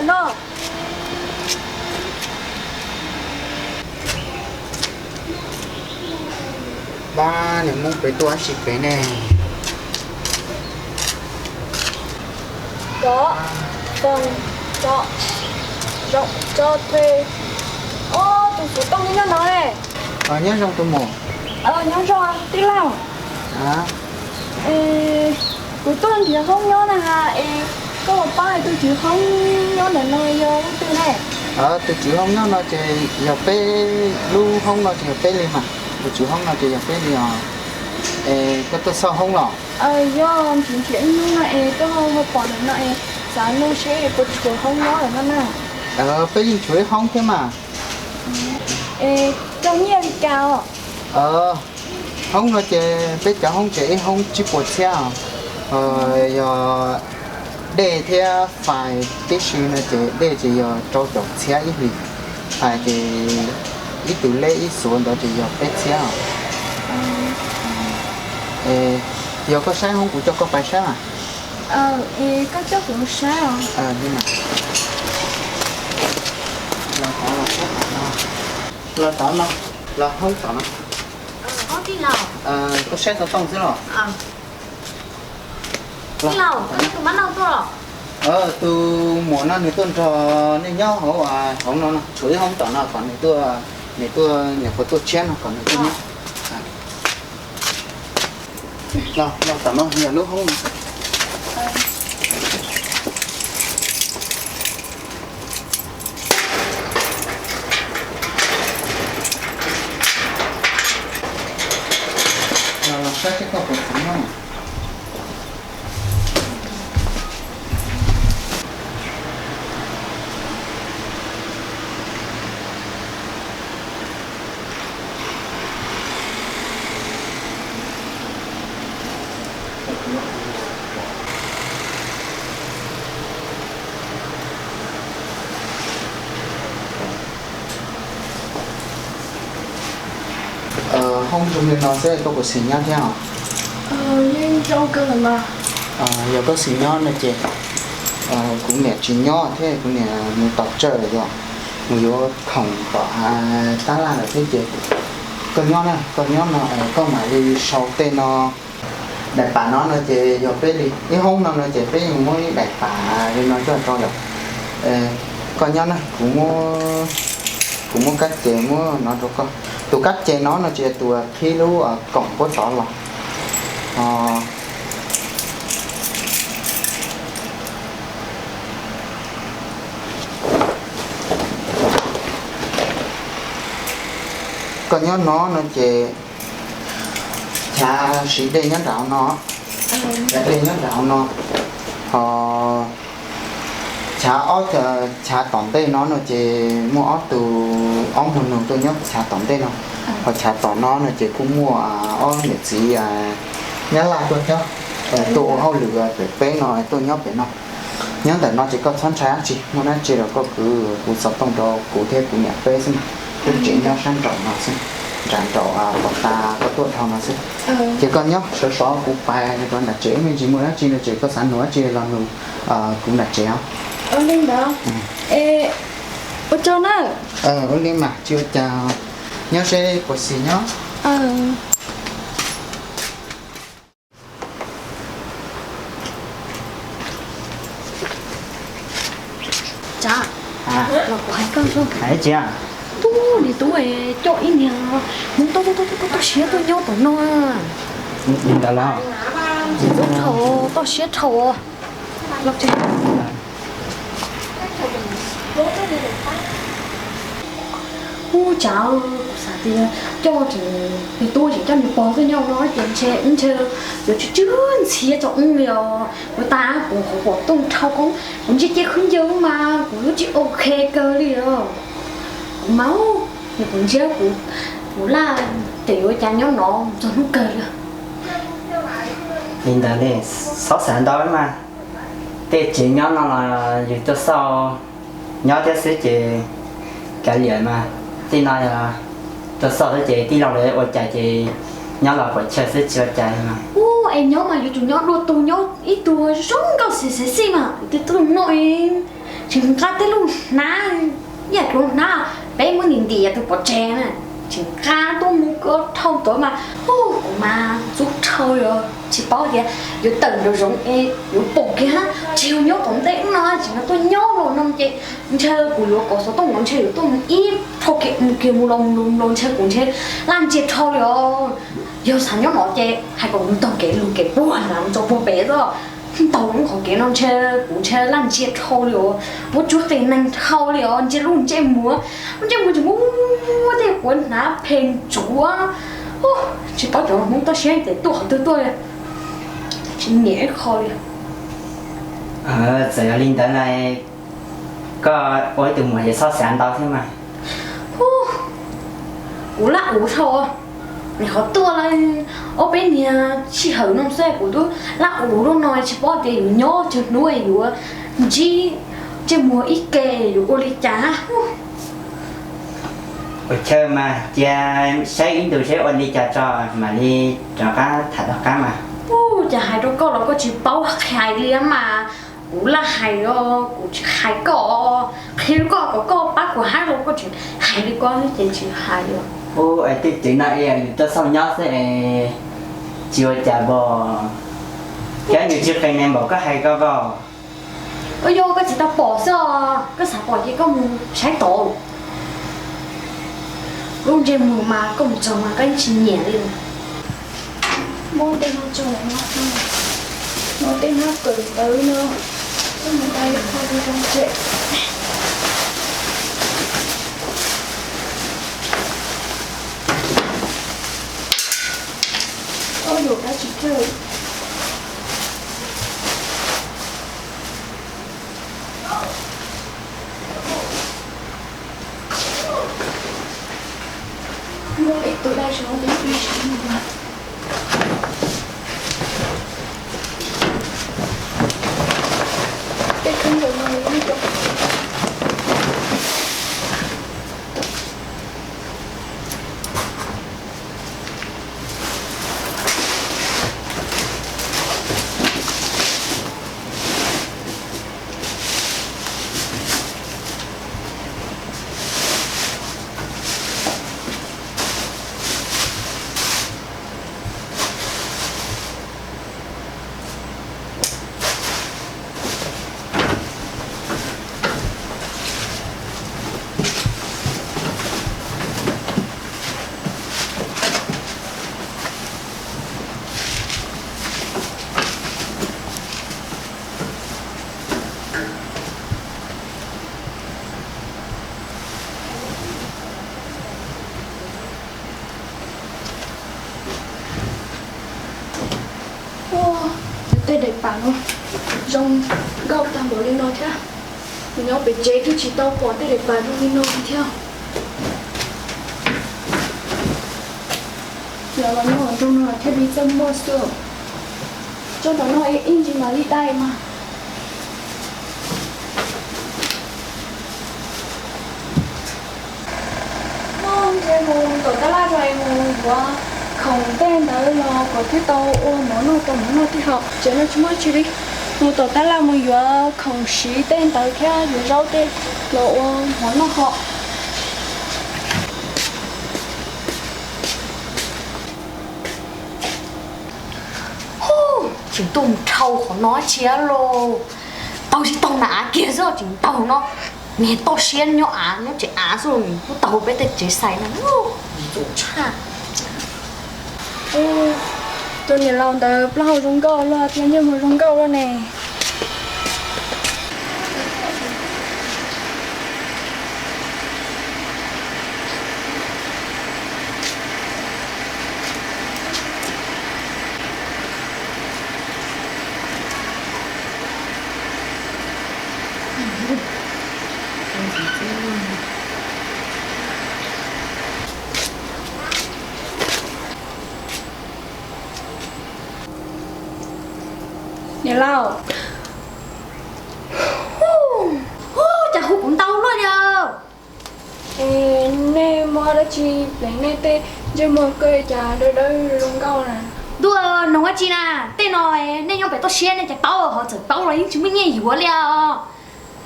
No. Pab niam Hmoob pem tuaj dab tsi pem ne? Cov, tog, tso, zoo, tso, thuê. Ob tug xov tooj nyob no ne. Nyob zoo tus muam. Nyob zoo tij laug. Kuv tuaj nrhiav hoob nyob na has es koj puas paub tus tswv hoob nyob ntawm no yog leej twg ne? Tus tswv hoob nyob no ces yog peb, lub hoob no ces yog peb li mas, tus tswv hoob no ces yog peb li os. Es koj tuaj xauj hoob los? Yog nrhiav nrhiav ib hnub no es tuaj ho pom ntawm no es xav nug seb puas tshuav hoob nyob lawm no na. Peb yeej tshuav ib hoob thiab mas. Es coj nyiaj li cas os? Hoob no ces peb cov hoob ces ib hoob tsib puas txhiab os. Yog dej thiab fais tib si no ces dej ces yog rau caum txhiab ib hlis, fais ces ib tug leb ib xuav ntawd ces yog peb txhiab os. Yog koj saib hoob kuv coj koj pais saib mas. Koj coj kuv saib os. Los tod no, los hoob tom no. Koj saib xov tooj xwb los? Tus muam no nws tuaj nrog nej nyob hauv, hauv no no, tshuav ib hoob tom no kom nws tuaj, nws tuaj nyuam qhuav tuaj tshiab no kom nws tuaj nyob. Los tom no yog lub hoob no. Los saib seb koj puas xav nyob. Hoob zoo li no xwb koj puas xis nyob thiab os? Yeej zoo kawg mas. Yog koj xis nyob no ces kuv niam tsis nyob thiab kuv niam mus tom tsawj lawm, mus yuav khoom tom tab laj lawm thiab ces koj nyob na, koj nyob no koj mam li sau tej no. Daim pam no no ces yog peb li ib hoob no no ces peb yeej muab ib daim pam li no coj rau lawm. Koj nyob na, kuv muab kab ces muab no rau koj. Tus kab ces no no ces tus qhib lub koom puab tod los. Koj nyob no no ces chav siv dej nyob nram no, chav dej nyob nram no, ho chav ob, chav tom ntej no no ces muaj ob tug, ob muag nus tuaj nyob chav tom ntej no, ho chav tom no no ces kuj muaj ob niam txiv Nyab Laj tuaj nyob, tuaj ua hauj lwm pem peb no tuaj nyob pem no. Nyob ntawm no ces koj txhob ntshai dab tsi, muaj dab tsi los koj kwv kuv xov tooj rau kuv thiab kuv niam peb xwb na. Lub tsev nyob sab nraum no xwb, nram nraum pov tas koj tuaj dhau no xwb. Ces koj nyob sov sov kuv pais rau nram tsev, me ntsis muaj dab tsi no ces koj xav nug dab tsi los nug kuv nram tsev os. Ua li mas tsis ua cas, nyob seb puas xis nyob. Tsav, los kuv hais koj zoo. Hais tsis? Tub, niag tub coj ib niag hmoob toj toj toj siab tuaj nyob tom no. Ntawd los? Toj siab dhau. Ub, tsav, kuv xav tias coj tseem, niag tub tseem coj niag pog tuaj nyob no ces ntshe, ntshe yuav tsw tsw ntxhiab tso ub li os. Kuv tas kuv qhov pom tooj dhau koob, kuv ntsia ces khwb ncaws mas kuv lub tsis ok kawg li os. Kuv mas, yog kuv ntsia kuv, kuv laj ces yuav cas nyob no txog hnub kawg li. Li ntawd ne, txhob xav ntau mas. Tej tsev nyob no los yus tuaj xauj nyob thiab xwb ces kav liam mas. Tej no yog tuaj xauj xwb ces tij laug lawv ua cas ces nyob los puas chawj xwb tsis ua cas li mas. Ub, Es nyob mas yuav tsum nyob dua tus, nyob ib tug zoo nkauj xim xim xim mas twb tuaj noj tsis nqa tej lub hnab, ib yam li hnab peb muab ntim ntim tus pov tseg na, tsis nqa tuaj mus ko dhau tod mas, hu, kuv mas ntxub dhau li, tsis paub tias yuav tawm nraum zoov es yuav pom kiag, tsis yog nyob tom ntej no tsis no tuaj nyob los no ces ntshe kuv yuav kom xov tooj no ntshe yuav tuaj mus ib dhau kiag mus kiag mus los mus los ntshe kuv ntshe laj ntsia dhau li os. Yog xav nyob no ces hais kom lug taug kev lug kev puag nram tso puag pem xwb. Taug lub qhov kev no ntshe kuv ntshe laj ntsia dhau li os, muab tsuab qis neeg dhau li os, ntsia lub ntsej muag, lub ntsej muag tsis muaj tej quav hnav phem ntsuav. Tsis paub cov Hmoob toj siab ces tuaj qhov twg tuaj li, tsis nyiam ib qho li. Txawm yog li ntawd los koj ua ib tug muam ces txhob xav ntau thiab mas. Kuv laj ua dhau, nim qhov tuaj lawm ob peb niag sij hawm no xwb kuv twb laj ua lub no tsis paub tias yuav nyob tsawg hnub yuav ntsib ntsej muag ib ke yuav ua li cas. Ua chaw mas cia saib ib ntus saib ua li cas tso mam li rov qab tham tom qab mas. Ub, cas hais rau koj los koj tsis paub qhia li mas. Kuv laj hais os, kuv tsis hais koj, qhia koj kom koj pab kuv hais los koj tsis hais li, koj ces tsis hais li. Ub, es tej tsev no es yus tuaj xauj nyob xwb es tsis ua cas npaum, thiab nws tsis qis neeg npaum koj hais ko npaum. Ua yog koj tsis tau pom xwb os, koj xav pom ces koj mus saib tod. Lub ntsej muag mas koj mus txog mas koj yeej tsis nyiam li. Muab tej no tso no, muab tej no kawm ntawv no, koj mus dai qhov zoo zoo tsev. Koj yuav dab tsi thiab? Muaj ib tug dab tsi no, tej khaub ncaws no yog ib co. Ua, tej daim pam no zoo nkauj tag npaum li no thiab. Kuv nyob pem tsev twb tsis tau pom tej daim pam zoo li no thiab. Los los nyob nroog no thiaj li txawj muaj xwb. Tso tom no ib ntsis mam li dai mas. Ntshe mus tom tab laj rau es mus yuav khoom tej ntawd los kom thiaj tau ua mov noj rau mov noj thiab hos. Tsev no tsis muaj dab tsi li. Mus tom tab laj mus yuav khoom siv tej ntawd thiab yuav zaub tej los ua mov noj hos. Hu, tseem tuaj mus dhau qhov no tsis los, taug tsis taug nram av kiag xwb tseem taug no. Niag toj siab nyob av nyob tsev av xwb nws kuj taug peb tej tsev xais no, ntxim tshaj. Tus niam laus ntawd plaub hau zoo nkauj luaj thiab ntsej muag zoo nkauj luaj ne. Niam laus, cas hu kuv ntau luaj li. Es nej muaj dab tsi pleev nej tej ntsej muag koj cas dawb dawb zoo nkauj na? Tuaj noog dab tsi na? Tej no nej nyob pem toj siab nej ces paub, ho txawm paub los yeej tsis muaj nyiaj yuav li os.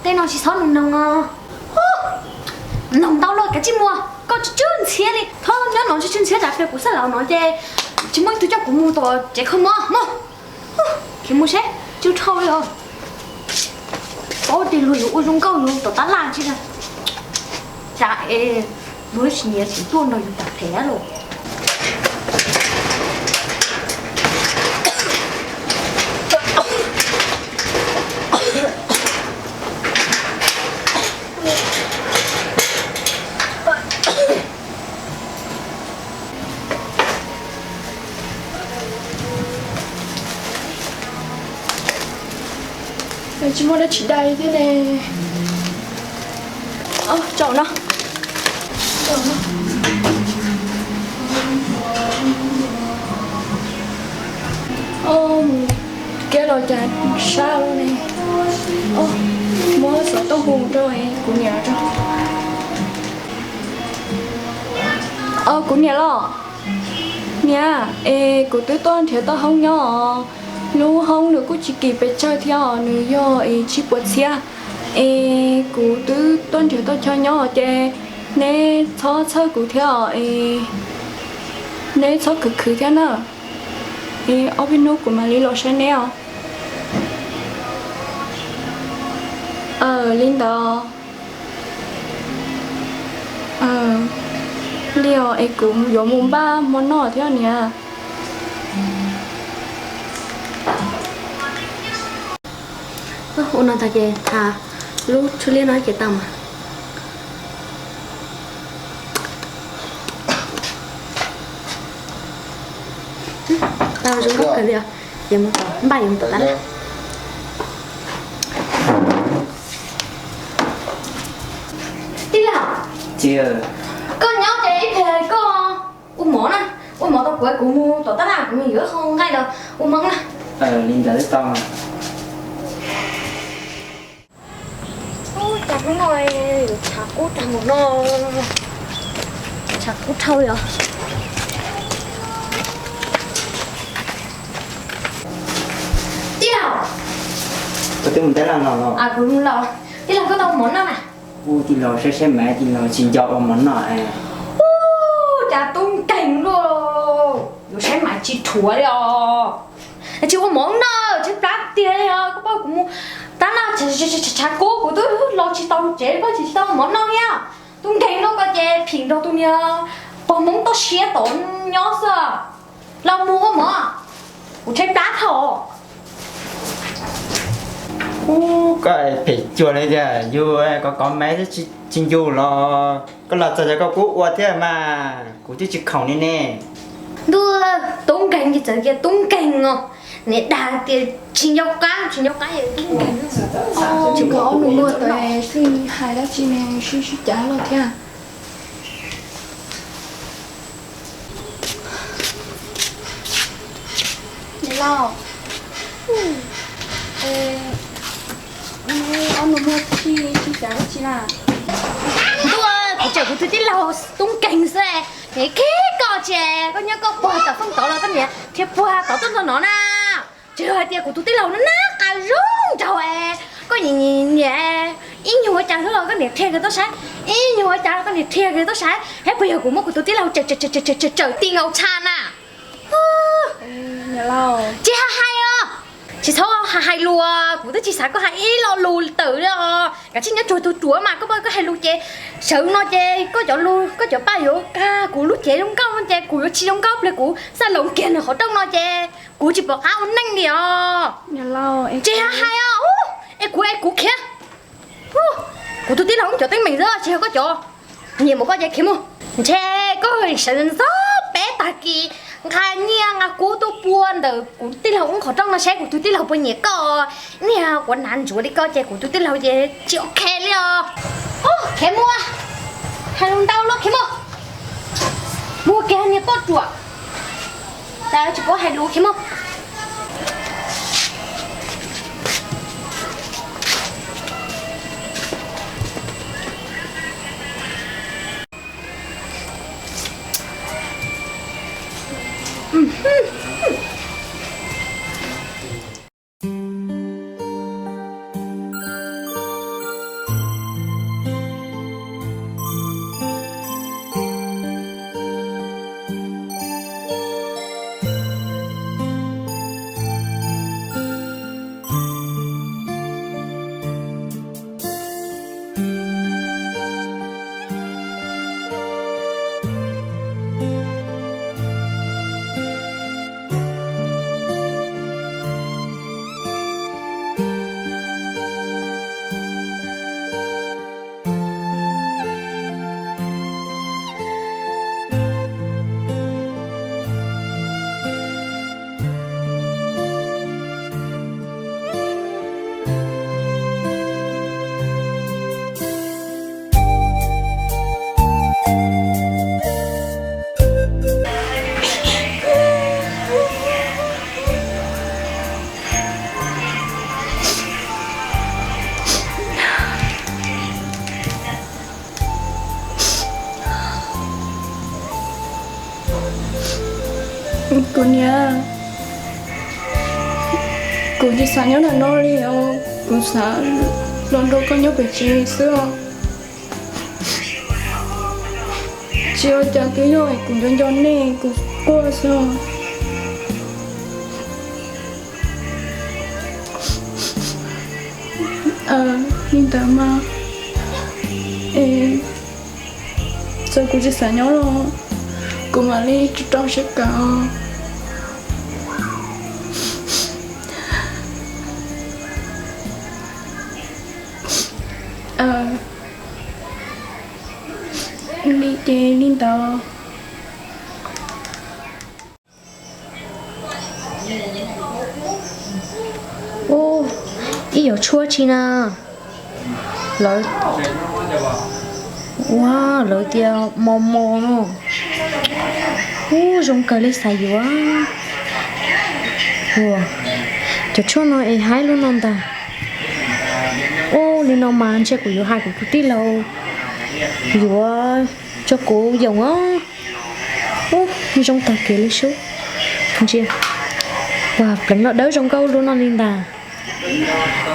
Tej no tsis txhob noog noog. Noog ntau luaj kav tsij mus, koj tsw tsw ntxhiab li. Thaum nyob no tsw tsw ntxhiab tas pliag kuv xab laus no ces tsis muaj ib tug coj kuv mus tom tsev kho mob mog. Khiav mus seb, tsw dhau li os. Paub tias luag yuav ua zoo nkauj yus tom tab laj tsis na. Cas es luag tsis nyiam tsis tuaj nrog yus tham phem los. Tsis muaj dab tsi dai thiab ne. Tsaum no. Mus kiab los cas sab ne. Muab xov tooj hu rau kuv niam tso. Kuv niam los. Niam, es kuv twb tuaj nrhiav tau hoob nyob os. Lub hoob nws kuj tsis kim pes tsawg thiab os, nws yog es tsib puas txhiab. Es kuv twb tuaj nrhiav tau chaw nyob os ces neb txhob txhawj kuv thiab os, es neb txhob khwv khwv thiab na. Es ob peb hnub kuv mam li los saib neb os. Aws, li ntawd. Li os, es kuv yuav mus npaj hmo noj thiab niam. Ua no tag ces tham lub tshuaj liab no ces tau mas. Tau zoo nkauj kawg li os. Ces mus tom npaj yuav mus tom tab laj. Tij laug, koj nyob ces ib pliag koj ua mov na, ua mov tau kuv, kuv mus tom tab laj kuv mus yuav qho nqaij los ua hmo na. Li ntawd tau. Ub, cas hnub no tshav kub tag mus no, tshav kub dhau li os. Tij laug, kuv twb mus tab laj los. Kuv los. Tij laug, koj tau mov noj na? Ub, tij laug saib saib mas tij laug tsis nco ua mov noj. Ub, cas tub nkeeg luaj, yuav saib mas tsis dhuav li os. Tsis ua mov noj, tshaib plab tiag li os. Koj pab kuv mus tab laj tshav kub kuv twb los tsis tau tsev, koj tsis tau mov noj thiab. Tub nkeeg luaj, koj ces phim nrog tus niag pog Hmoob toj siab tod nyob xwb. Los mus ua mov, kuv tshaib plab dhau. Ub, koj phem cuag li tiag, yus kov kov maiv xwb tsis ncu los koj los txog ces koj kuj ua thiab mas, kuv twb tsis khoom li ne. Ntuj, tub nkeeg ces txawm tias tub nkeeg os, niam dag tias tsis nco qab, tsis nco qab es tub nkeeg. Tsis kov ob nus muag tod xwb hais dab tsi ne, sib sib cav los thiab. Niam laus, ob nus muag tsis sib cav dab tsi na? Ntuj, kuv tseem kuv tus tij laug tub nkeeg xwb, niam khib koj tsis, koj nyob koj puag tom fooj tod los koj niam dhia puag tod tuaj nrog no na. Tsis yog hais tias kuv tus tij laug no na, qab zoo nraug es koj niam ib nyuag ua cas los koj niam dhia kiag tuaj saib, ib nyuag ua cas koj niam dhia kiag tuaj saib, thiab puas yog kuv muab kuv tus tij laug tsawm tsawm tsawm tsawm ti nkaus tshaj na? Tsis hais hais os, tsis txhob hais lus, kuv twb tsis xav koj hais ib lo lus tawm li os. Kav tsij nyob tsuag tus ruam mas koj, koj hais lus ces sawv no ces koj cov lus, koj cov paj yuav kag kuv lub cev zoo nkauj no ces kuv yuav tsis zoo nkauj pliag kuv xaj loov kiag nws qhov rooj no ces kuv tsis pom qab ua neej li os. Tsis hais os, es kuv es kuv khiav. Kuv tus tij laug cov teeb meem xwb tsis yog koj cov. Nyiam mus koj ces khiav mus. Ntshe koj sawv ntxov peb tag kis nqa nyiaj nqa kub tuaj pua ntawm kuv tij laug qhov rooj no saib kuv tus tij laug puas nyiam koj. Niag quav hnav ntsuav li koj ces kuv tus tij laug ces tsis ok li os. Khiav mus, hais lus ntau luaj khiav mus. Mus kiag niag poj ruam, cas tsis paub hais lus khiav mus. Kuv niam, kuv tsis xav nyob ntawm no li os, kuv xav los nrog koj nyob pem tsev xwb os. Tsis ua cas, twb yog kuv nco nco nej, kuv quaj xwb os. Li ntawd mas, es txawm kuv tsis xav nyob los kuv mam li rau siab kawm os. Li ces li ntawd. Ub, ib yam tshuaj tsi na. Lawv, ua, lawv tias mos mos no. Ub, zoo kawg li, xav yuav. Ua, cov tshuaj no es haib lub no ntag. Ub, li no mas ntshe kuv yuav hais kuv tus tij laug yuav rau kuv yoom os. Ub, zoo tag kev li sub. Ntsia, ua pleev los dawb zoo nkauj lub no li ntag.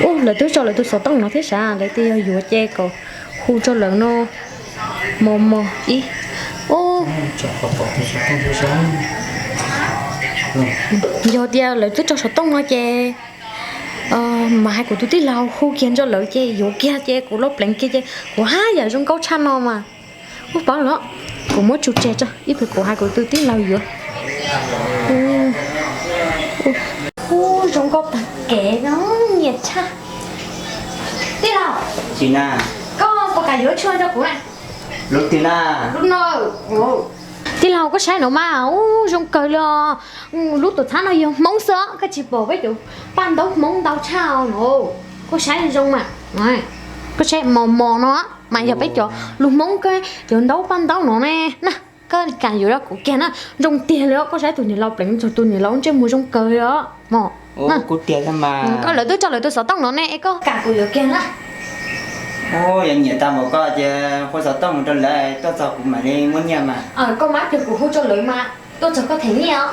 Ub, lawv twb tso lawv tus xov tooj no thiab sav, lawv tias yog yuav ces kom hu rau lawv no. Mos mos ib. Ub, yog tias lawv twb tso xov tooj no ces mas hais kuv tus tij laug hu kiag nrog lawv ces yuav kiag ces kuv los pleev kiag ces kuv haj yam zoo nkauj tshaj no mas. Ub, paub los, kuv muab tsus tseg tso ib pliag kuv hais kuv tus tij laug yuav. Ub, zoo nkauj tag kev no, nyiam tshaj. Tij laug, koj puas kam yuav tshuaj rau kuv na? Lub twg na? Lub no. Tij laug, koj saib no mas, ub, zoo kawg li os. Lub tuam txhab no yog Hmoob xwb, koj tsis pom peb cov paj ntaub Hmoob ntau tshaj os no. Koj saib zoo mas, koj saib mos mos no mas yog peb cov lus Hmoob, cov ntaub paj ntaub no ne na. Koj kam yuav rau kuv kiag na, zoo tiag li os. Koj saib tus niam laus pleev txog tus niam laus ntsej muag zoo kawg li os mos. Koj, lawv twb tso lawv tus xov tooj no ne, es koj kam kuv yuav kiag na? Yog nyiam tag npaum koj ces hu xov tooj mus rau lawv, tuaj txog kuv mam li muab nyiaj mas. Koj mab ces kuv hu rau lawv mas tuaj txog koj them nyiaj os.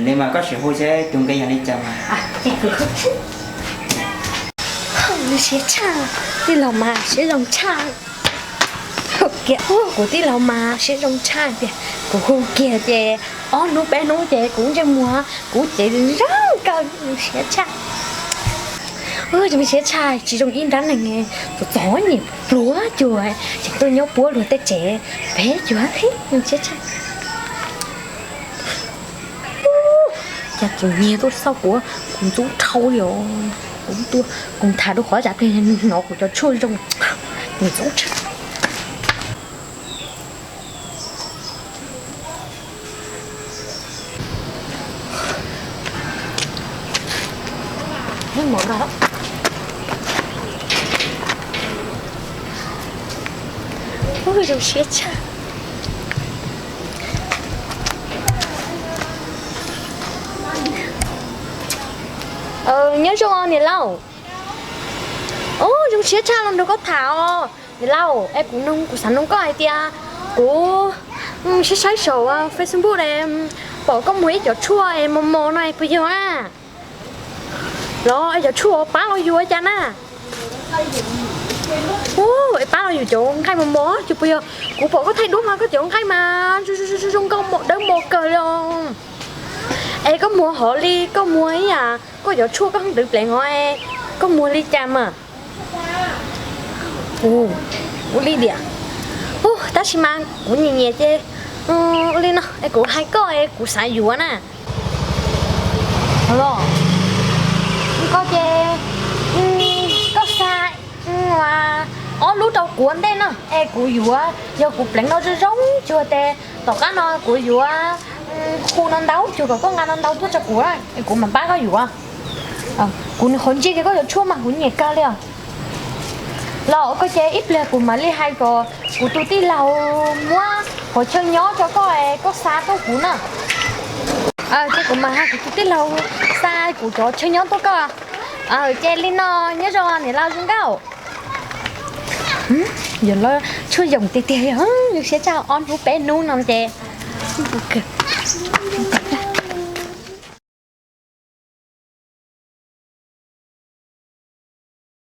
Li mas koj sim hu seb tus nqi yog li cas mas. Siab tshaj, tij laug mas siab zoo tshaj. Kuv tij laug mas siab zoo tshaj tiag, kuv hu kiag ces ob hnub peb hnub ces kuv ntsej muag kuv ces zoo kawg, siab tshaj. Zoo siab tshaj, tsis zoo ib nrab neeg txom txom nyem pluav cuag, tseem tuaj nyob puab luag tej tsev peb cuag, siab tshaj. Cas tseem nyiag tuaj xauj kuv, kuv ntxub dhau li os. Kuv tuaj kuv tham rau qhov zam pliag hnov kuv cov tshuaj zoo, kuv ntxub tshaj. Zoo siab tshaj. Nyob zoo niam laus. Ub, zoo siab tshaj los nrog koj tham os niam laus. Es kuv noog, kuv xav noog koj hais tias kuv saib saib saum Facebook es pom koj muag ib cov tshuaj es mos mos no es puas yog na? Los es cov tshuaj pab los yus ua cas na? Ub, es pab los yus cov nqaij mos mos ces puas yog? Kuv pom koj thaij duab mas koj cov nqaij mas zoo nkauj mos dawb mos kawg li os. Es koj muag hov li koj muag ib yam koj cov tshuaj koj hlwb pleev hov, koj muag li cas mas? Ua li tiam, tab sis mas kuv nyiam nyiam ces ua li no es kuv hais koj es kuv xav yuav na. Los, koj ces koj xa ob lub rau kuv ua ntej no es kuv yuav, yog kuv pleev no zoo zoo cuag ces tom qab no kuv yuav hu no ntau cuag kom koj nqa no ntau tuaj rau kuv es kuv mam pab koj yuav. Kuv nws qhov ntsia kiag koj yuav tshuaj mas kuv nyiam kawg li os. Los koj ces ib pliag kuv mam li hais kom kuv tus tij laug muab qhov chaw nyob rau koj es koj xa tuaj kuv na. Ces kuv mam hais kuv tus tij laug xa kuv cov chaw nyob tuaj koj. Ces li no, nyob zoo niam laus zoo nkauj. Yog lawv tshuaj yoom tiag tiag, zoo siab tshaj, ob hnub peb hnub no ces